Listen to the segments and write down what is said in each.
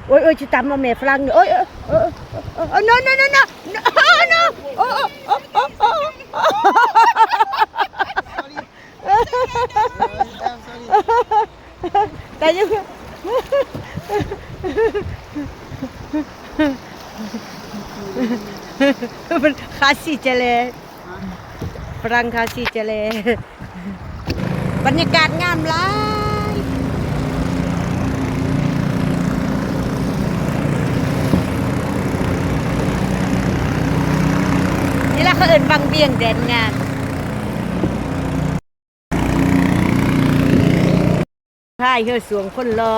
ໂອ້ຍ ໂອ້ຍ ຊິຕຳເອົາແມ່ຝຣັ່ງນີ້ ໂອ້ຍ ໂອ້ຍ ໂອ້ຍ no no no no no no ໂອ້ ໂອ້ ໂອ້ ໂອ້ ໂອ້ ຕາຍຢູ່ ມັນຄາຊີຈະແລ ຝຣັ່ງຄາຊີຈະແລ ບັນຍາກາດງາມຫຼາຍ ນີ້ລະເຂົາເອີ້ນວັງວຽງແດນງາມ. ພາຍເຮືອສວງຄົນຫຼໍ່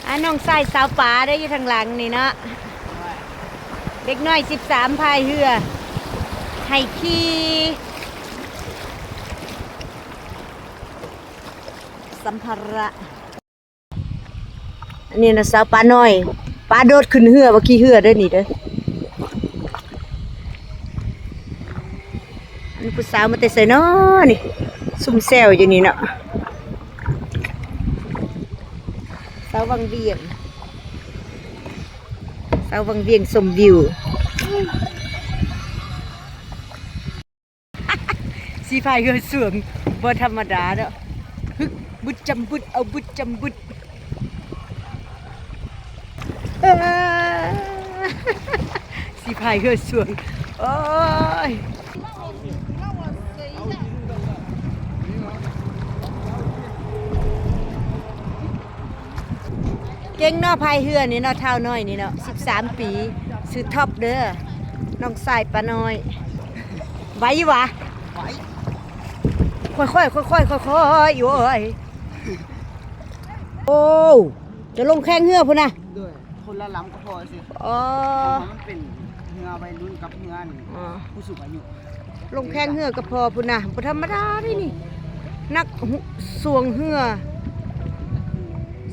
ອາ ນ້ອງຊາຍສາວປາເດ້ ຢູ່ທາງຫຼັງນີ້ເນາະ ເດັກນ້ອຍສິບສາມພາຍເຮືອ ໃຫ້ຂີ່ ສຳພາລະ ອັນນີ້ນະ ສາວປານ້ອຍ ປາໂດດຂຶ້ນເຮືອ ວ່າຂີ່ເຮືອເດີ້ນີ້ເດີ້ ອັນນີ້ຜູ້ສາວມາແຕ່ໃສນໍນີ້ ຊຸມແຊວຢູ່ນີ້ເນາະ ສາວວັງວຽງ ສາວວັງວຽງຊົມວິວ. ສີພາຍເຮືອສວງບໍ່ທຳມະດາເນາະ ຮຶກ ບຶດຈຳບຶດ ເອົາບຶດຈຳບຶດ ສີພາຍເຮືອສວງ ໂອ້ຍ. ເກັ່ງເນາະ ພາຍເຮືອນີ້ເນາະ ທ້າວນ້ອຍນີ້ເນາະ ສິບສາມປີ ຊື່ທັອບເດີ້ ນ້ອງຊາຍປານ້ອຍ ໄວຢູ່ຫວາ? ໄວ ຄ່ອຍໆ ຄ່ອຍໆ ຄ່ອຍໆ ໂອ້ຍ ໂອ້ ຈະລົງແຂ່ງເຮືອພຸ້ນນະ ໂດຍ ຄົນລະລຳກໍພໍຊິ ອໍ ເພາະວ່າມັນເປັນເຮືອໄວລຸ້ນກັບເຮືອ ອໍ ຜູ້ສູງອາຍຸ ລົງແຂ່ງເຮືອກໍພໍພຸ້ນນະ ບໍ່ທຳມະດາເດ້ນີ້ ນັກສວງເຮືອ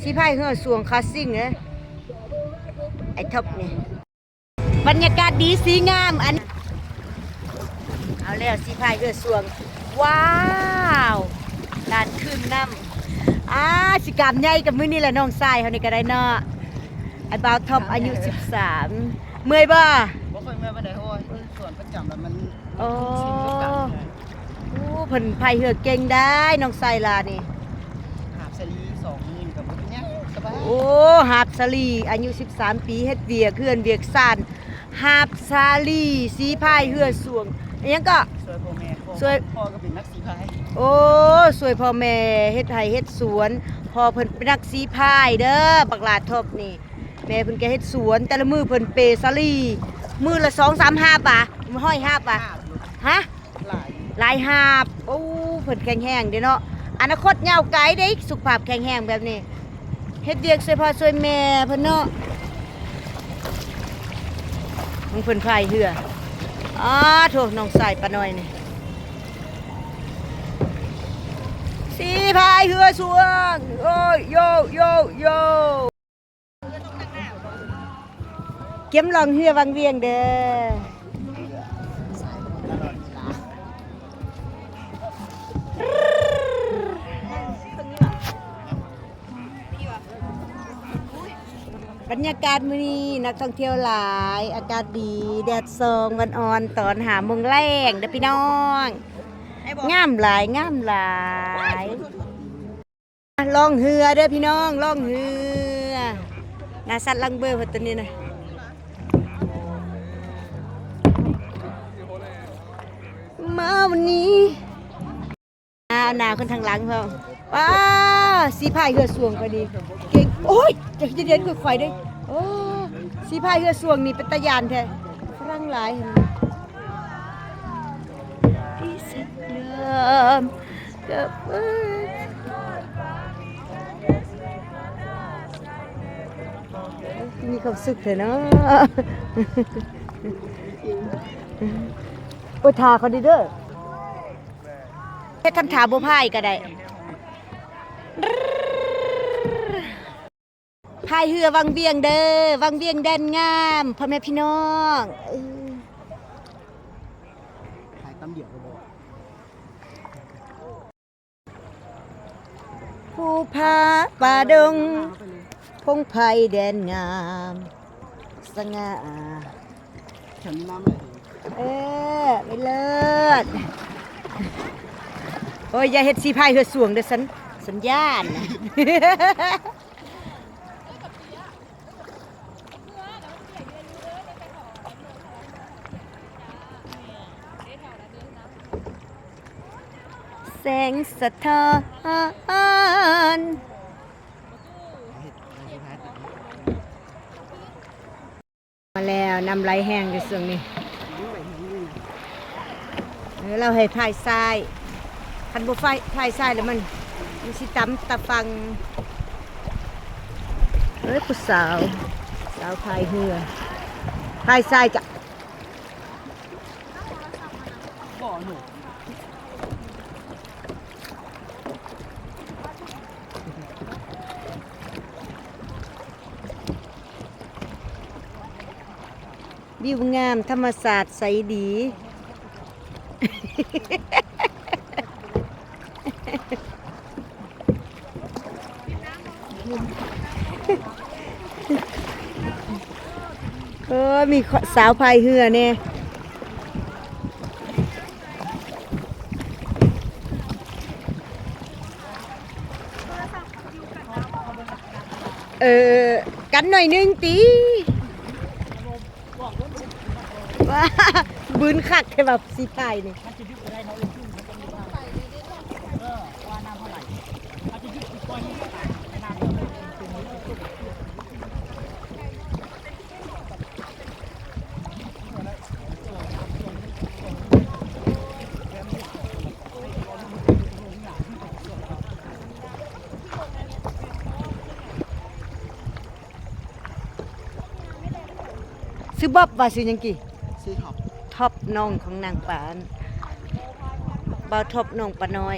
ສີພາຍເຮືອສວງຄາຊິງເດ້ ໄອ້ທັອບນີ້ ບັນຍາກາດດີສີງາມ ອັນ ເອົາແລ້ວ ສີພາຍເຮືອສວງ ວ້າວ ການຄືນນ້ຳ ອາ ຊິກາມໃຫຍ່ກັບມື້ນີ້ແຫຼະ ນ້ອງຊາຍເຮົານີ້ກໍໄດ້ເນາະ ອ້າຍບ່າວທັອບອາຍຸສິບສາມ ເມື່ອຍບໍ່? ບໍ່ຄ່ອຍເມື່ອຍປານໃດ ເພາະວ່າເຮັດສວນປະຈຳແລ້ວມັນ ອໍ ໂອ້ ເພິ່ນພາຍເຮືອເກັ່ງໄດ໋ ນ້ອງຊາຍຫຼ້ານີ້ ຫາບສາລີສອງມື້ນີ້ກໍບໍ່ເປັນຫຍັງ ສະບາຍ ໂອ້ ຫາບສາລີ ອາຍຸສິບສາມປີ ເຮັດວຽກເຮືອນວຽກຊານ ຫາບສາລີ ສີພາຍເຮືອສວງ ອີຫຍັງເກາະ ຊ່ວຍພໍ່ແມ່ ພໍ່ ພໍ່ກໍເປັນນັກສີພາຍ ໂອ້ ຊ່ວຍພໍ່ແມ່ເຮັດໄຮ່ເຮັດສວນ ພໍ່ເພິ່ນເປັນນັກສີພາຍເດີ້ ບັກຫຼ້າທັອບນີ້ ແມ່ເພິ່ນກໍເຮັດສວນ ແຕ່ລະມື້ເພິ່ນເປສາລີ ມື້ລະສອງສາມຫາບຫວາ? ຮ້ອຍຫາບຫວາ? ຫາບຢູ່ ຮະ? ຫຼາຍ ຫຼາຍຫາບ ໂອ້ ເພິ່ນແຂງແຮງເດ້ເນາະ ອະນາຄົດຍາວໄກເດ້ ສຸຂະພາບແຂງແຮງແບບນີ້ ເຮັດວຽກຊ່ວຍພໍ່ຊ່ວຍແມ່ເພິ່ນເນາະ ເບິ່ງເພິ່ນພາຍເຮືອ ອາໂທ້ ນ້ອງຊາຍປານ້ອຍນີ້ ສີພາຍເຮືອສວງ ໂອ້ຍ ໂຢ ໂຢ ໂຢ. ກຽມລ່ອງເຮືອວັງວຽງເດີ້ ບັນຍາກາດມື້ນີ້ນັກທ່ອງທ່ຽວຫຼາຍ ອາກາດດີ ແດດສ່ອງ ວັນອ່ອນ ຕອນຫ້າໂມງແລງເດີ້ພີ່ນ້ອງ ງາມຫຼາຍ ງາມຫຼາຍ. ລ່ອງເຮືອເດີ້ພີ່ນ້ອງ ລ່ອງເຮືອ ໜ້າສັດລັງເບີໂພດໂຕນີ້ນະ ມາວັນນີ້ ໜາວໆ ຂຶ້ນທາງຫຼັງເພິ່ນ ປ້າ ສີພາຍເຮືອສວງຂ້ອຍນີ້ ເກັ່ງ ໂອ້ຍ ຈະເຢັນໆ ຄ່ອຍໆ ເດີ້ ໂອ້ ສີພາຍເຮືອສວງນີ້ເປັນຕາຢ້ານແທ້ ຝຣັ່ງຫຼາຍຫັ້ນ ມີຄວາມສຸກແທ້ເນາະ ໂອ້ຍ ຖ້າເຂົາດີເດີ້ ເຮັດທຳທ່າບໍ່ພາຍກໍໄດ້. ພາຍເຮືອວັງວຽງເດີ ວັງວຽງແດນງາມ ພໍ່ແມ່ພີ່ນ້ອງ ເອີ ຖ່າຍຕຳດຽວກໍບໍ່ ພູຜາປ່າດົງ ພົງໄພແດນງາມ ສະຫງ່າ ແຖວນີ້ນ້ຳໄຫຼ ເອີ ໄປເລີດ ໂອ້ຍ ຢ່າເຮັດສີພາຍເຮືອສວງເດີ ສັນ ສັນຍານ. ແສງສະທ້ອນ ມາແລ້ວ ນ້ຳໄຫຼແຮງຢູ່ຊ່ວງນີ້ ເອີ ລາວໃຫ້ພາຍຊ້າຍ ຄັນບໍ່ພາຍ ພາຍຊ້າຍແລ້ວມັນ ມັນຊິຕຳຕາຝັ່ງ ເອີ ຜູ້ສາວ ສາວພາຍເຮືອ ພາຍຊ້າຍກະ ວິວງາມ ທຳມະຊາດໃສດີ. ເອີ ມີສາວພາຍເຮືອແດ່ ເອີ ກັນໜ້ອຍໜຶ່ງຕິ ວາ ບືນຄັກແທ້ວ່າສີພາຍນີ້. ຊື່ບອບ ວ່າຊື່ຫຍັງກີ້? ຊື່ທັອບ ທັອບ ນ້ອງຂອງນາງປານ ບ່າວທັອບ ນ້ອງປານ້ອຍ.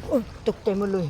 ໂອ້ຍ ຕົກໃຈໝົດເລີຍ.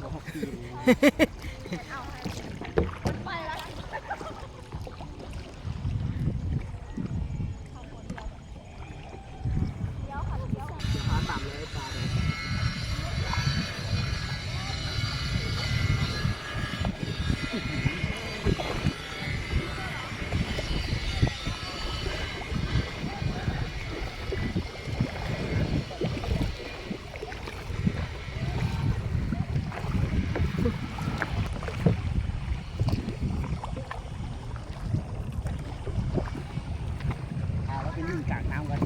ອ່າ ລາວໄປຫຼິ້ນກາງນ້ຳກ່ອນ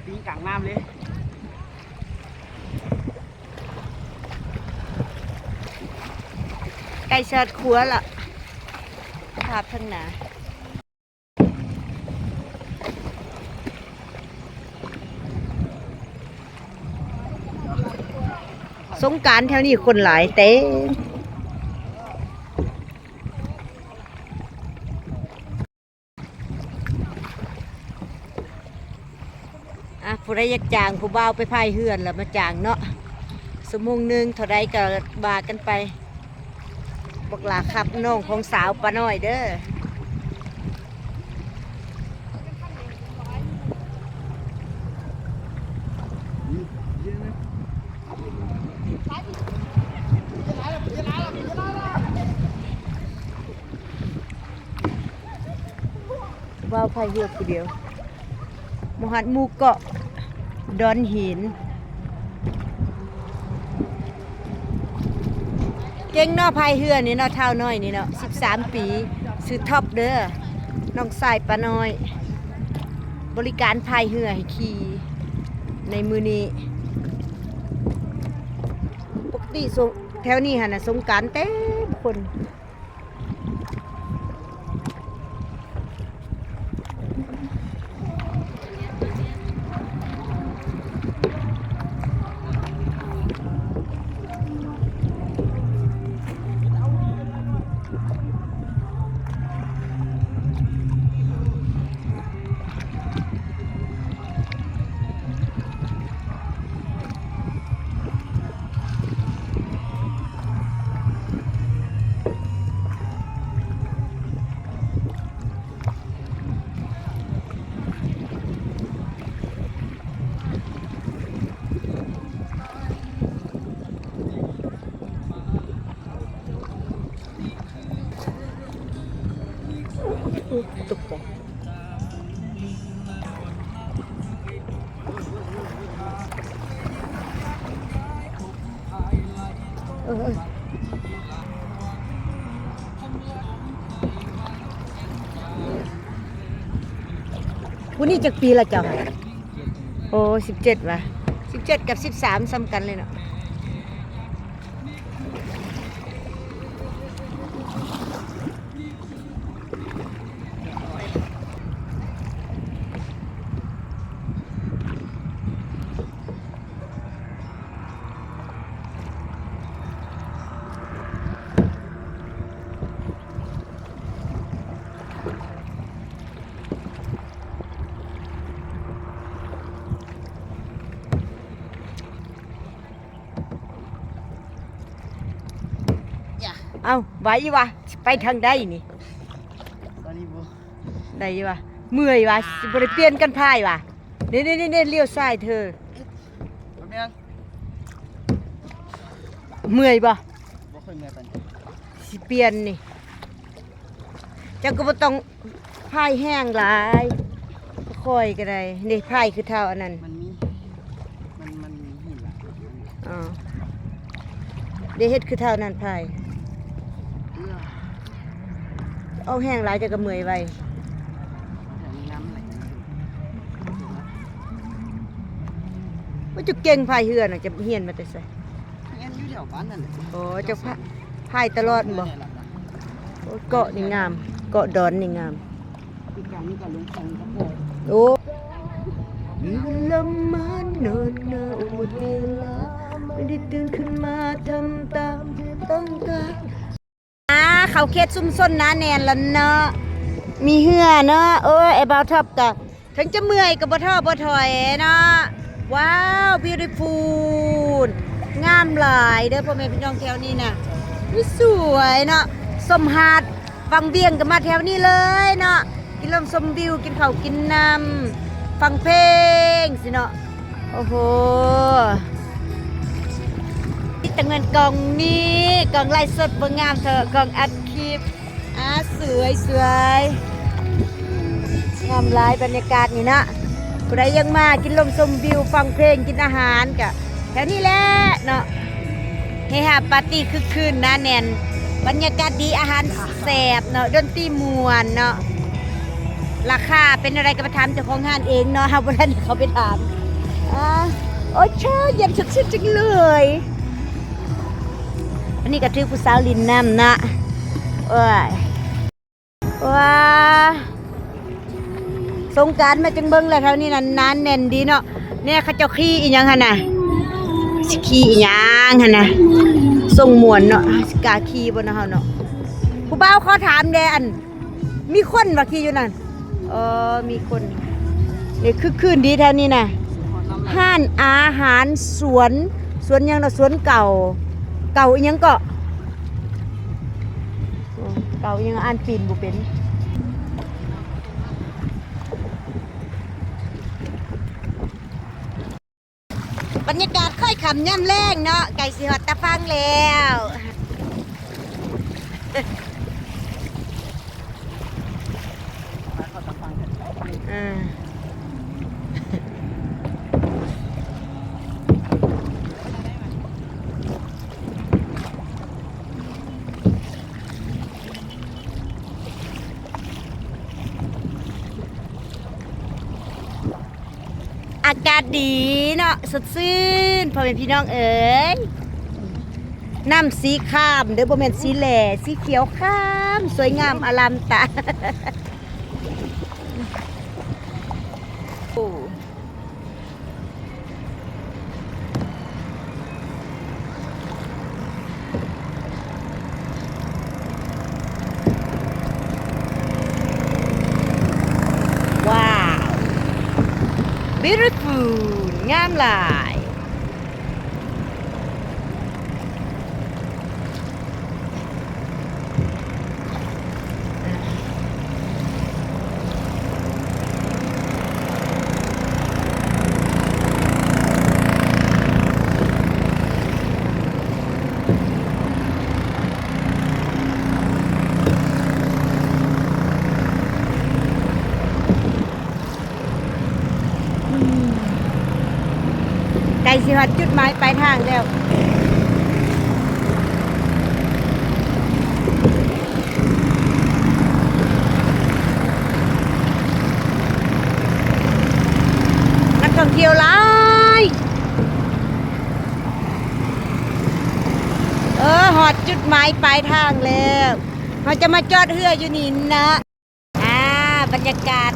ປີ້ງກາງນ້ຳເລີຍ ໃກ້ຊອດຄົວລະ ພາບທາງໜ້າ. ສົງການແຖວນີ້ຄົນຫຼາຍເຕັມ. ອ່ະ ຜູ້ໃດຢາກຈ້າງຜູ້ບ່າວໄປພາຍເຮືອລະມາຈ້າງເນາະ ຊົ່ວໂມງໜຶ່ງເທົ່າໃດກະວ່າກັນໄປ. ບັກຫຼ້າຂັບ ນ້ອງຂອງສາວປານ້ອຍເດີ. ບ່າວພາຍເຮືອຜູ້ດຽວ. ມາຮອດໝູ່ເກາະດອນຫີນ. ເກັ່ງເນາະ ພາຍເຮືອນີ້ເນາະ ທ້າວນ້ອຍນີ້ເນາະ ສິບສາມປີ ຊື່ທັອບເດີ ນ້ອງຊາຍປ້ານ້ອຍ ບໍລິການພາຍເຮືອໃຫ້ຂີ່ໃນມື້ນີ້. ປົກກະຕິສົງ ແຖວນີ້ຫັ້ນນະ ສົງການເຕັມຄົນ. ຕົກໃຈ ເອີ ຜູ້ນີ້ຈັກປີລະເຈົ້າ? ໂອ້ ສິບເຈັດຫວາ? ສິບເຈັດກັບສິບສາມສ່ຳກັນເລີຍເນາະ. ເອົ້າ ໄວຢູ່ຫວາ? ຊິໄປທາງໃດນີ້? ໄດ້ຢູ່ຫວາ? ເມື່ອຍຫວາ? ຊິບໍ່ໄດ້ປ່ຽນກັນພາຍຫວາ? ນີ້ໆໆ ລ້ຽວຊ້າຍເທີ. ເມື່ອຍບໍ່? ບໍ່ຄ່ອຍເມື່ອຍປານໃດ. ຊິປ່ຽນນີ້ ເຈົ້າກໍບໍ່ຕ້ອງພາຍແຮງຫຼາຍ ຄ່ອຍກໍໄດ້. ນີ້ພາຍຄືເທົ່າອັນນັ້ນ. ມັນມີ ມັນ ມັນມີຫີນຫຼາຍ. ອໍ ໄດ້ເຮັດຄືເທົ່ານັ້ນພາຍ. ເອີ ເອົາແຮງຫຼາຍເຈົ້າກໍເມື່ອຍໄວ. ໂອ້ ເຈົ້າເກັ່ງພາຍເຮືອນະ ເຈົ້າຮຽນມາແຕ່ໃສ? ຮຽນຢູ່ແຖວບ້ານນັ້ນແຫຼະ. ໂອ້ ເຈົ້າພາຍຕະຫຼອດແມ່ນບໍ່? ໂອ້ ເກາະນີ້ງາມ ເກາະດອນນີ້ງາມ. ໂອ້ ລະມານອນໜາວໝົດເວລາ ໄດ້ຕື່ນຂຶ້ນມາທຳຕາມທີ່ຕ້ອງການ. ອາ ເຂົ້າເຂດຊຸມຊົນໜາແໜ້ນລະເນາະ ມີເຮືອເນາະ. ໂອ້ຍ ອ້າຍບ່າວທັອບກະ ເຖິງຈະເມື່ອຍກໍບໍ່ທໍ້ບໍ່ຖອຍເນາະ. ວ້າວ beautiful ງາມຫຼາຍເດີພໍ່ແມ່ພີ່ນ້ອງແຖວນີ້ນະ. ອຸ້ຍ ສວຍເນາະ ຊົມຫາດຝັ່ງວຽງກໍມາແຖວນີ້ເລີຍເນາະ. ກິນລົມຊົມວິວ ກິນເຂົ້າກິນນ້ຳ ຟັງເພງຊີ້ເນາະ. ໂອ້ໂຫ ມີແຕ່ແມ່ນກ້ອງນີ້ ກ້ອງໄລຟ໌ສົດບໍ່ງາມເທົ່າກ້ອງອັດຄລິບ. ອາ ສວຍໆ ງາມຫຼາຍບັນຍາກາດນີ້ນະ. ຜູ້ໃດຢາກມາກິນລົມຊົມວິວ ຟັງເພງ ກິນອາຫານກະແຖວນີ້ແຫຼະເນາະ. ເຮຮາປາຕີຄຶກຄື້ນໜາແໜ້ນ ບັນຍາກາດດີ ອາຫານແຊບເນາະ ດົນຕີມ່ວນເນາະ. ລາຄາເປັນແນວໃດກໍໄປຖາມເຈົ້າຂອງຮ້ານເອງເນາະ ເຮົາບໍ່ທັນໄດ້ເຂົ້າໄປຖາມ. ອາ ໂອ້ຍ ເຊີນ ເຢັນສົດຊື່ນຈັງເລີຍ. ອັນນີ້ກໍຖືກຜູ້ສາວຫຼິ້ນນຳນະ. ໂອ້ຍ ວ້າ ສົງການມາຈຶ່ງເບິ່ງແລ້ວ ແຖວນີ້ນັ້ນໜາແໜ້ນດີເນາະ. ແນ່ ເຂົາເຈົ້າຂີ່ອີ່ຫຍັງຫັ້ນນະ? ຊິຂີ່ອີ່ຫຍັງຫັ້ນນະ? ຊົງມ່ວນເນາະ ຊິກ້າຂີ່ບໍ່ເນາະເຮົາເນາະ? ຜູ້ບ່າວຂໍຖາມແດ່ ອັນ ມີຄົນວ່າຂີ່ຢູ່ນັ້ນ? ເອີ ມີຄົນ. ນີ້ຄຶກຄື້ນດີແຖວນີ້ນະ ຮ້ານອາຫານ ສວນ ສວນຫຍັງເນາະ? ສວນເກົ່າ ເກົ່າອີ່ຫຍັງເກາະ? ເກົ່າອີ່ຫຍັງ ອ່ານຈີນບໍ່ເປັນ. ບັນຍາກາດຄ້ອຍຄ່ຳຍາມແລງເນາະ ໃກ້ຊິຮອດຕາຝັ່ງແລ້ວ. ເອີ. ອາກາດດີເນາະ ສົດຊື່ນ ພໍ່ແມ່ພີ່ນ້ອງເອີຍ. ນ້ຳສີຄາມເດີ້ ບໍ່ແມ່ນສີແຫຼ ສີຂຽວຄາມ ສວຍງາມອາລາມຕາ. ໂອ້ ວ້າວ Beautiful ງາມຫຼາຍ. ໃກ້ຊິຮອດຈຸດໝາຍປາຍທາງແລ້ວ. ນັກທ່ອງທ່ຽວຫຼາຍ. ເອີ ຮອດຈຸດໝາຍປາຍທາງແລ້ວ. ເຮົາຈະມາຈອດເຮືອຢູ່ນີ້ນະ. ອ່າ ບັນຍາກາດ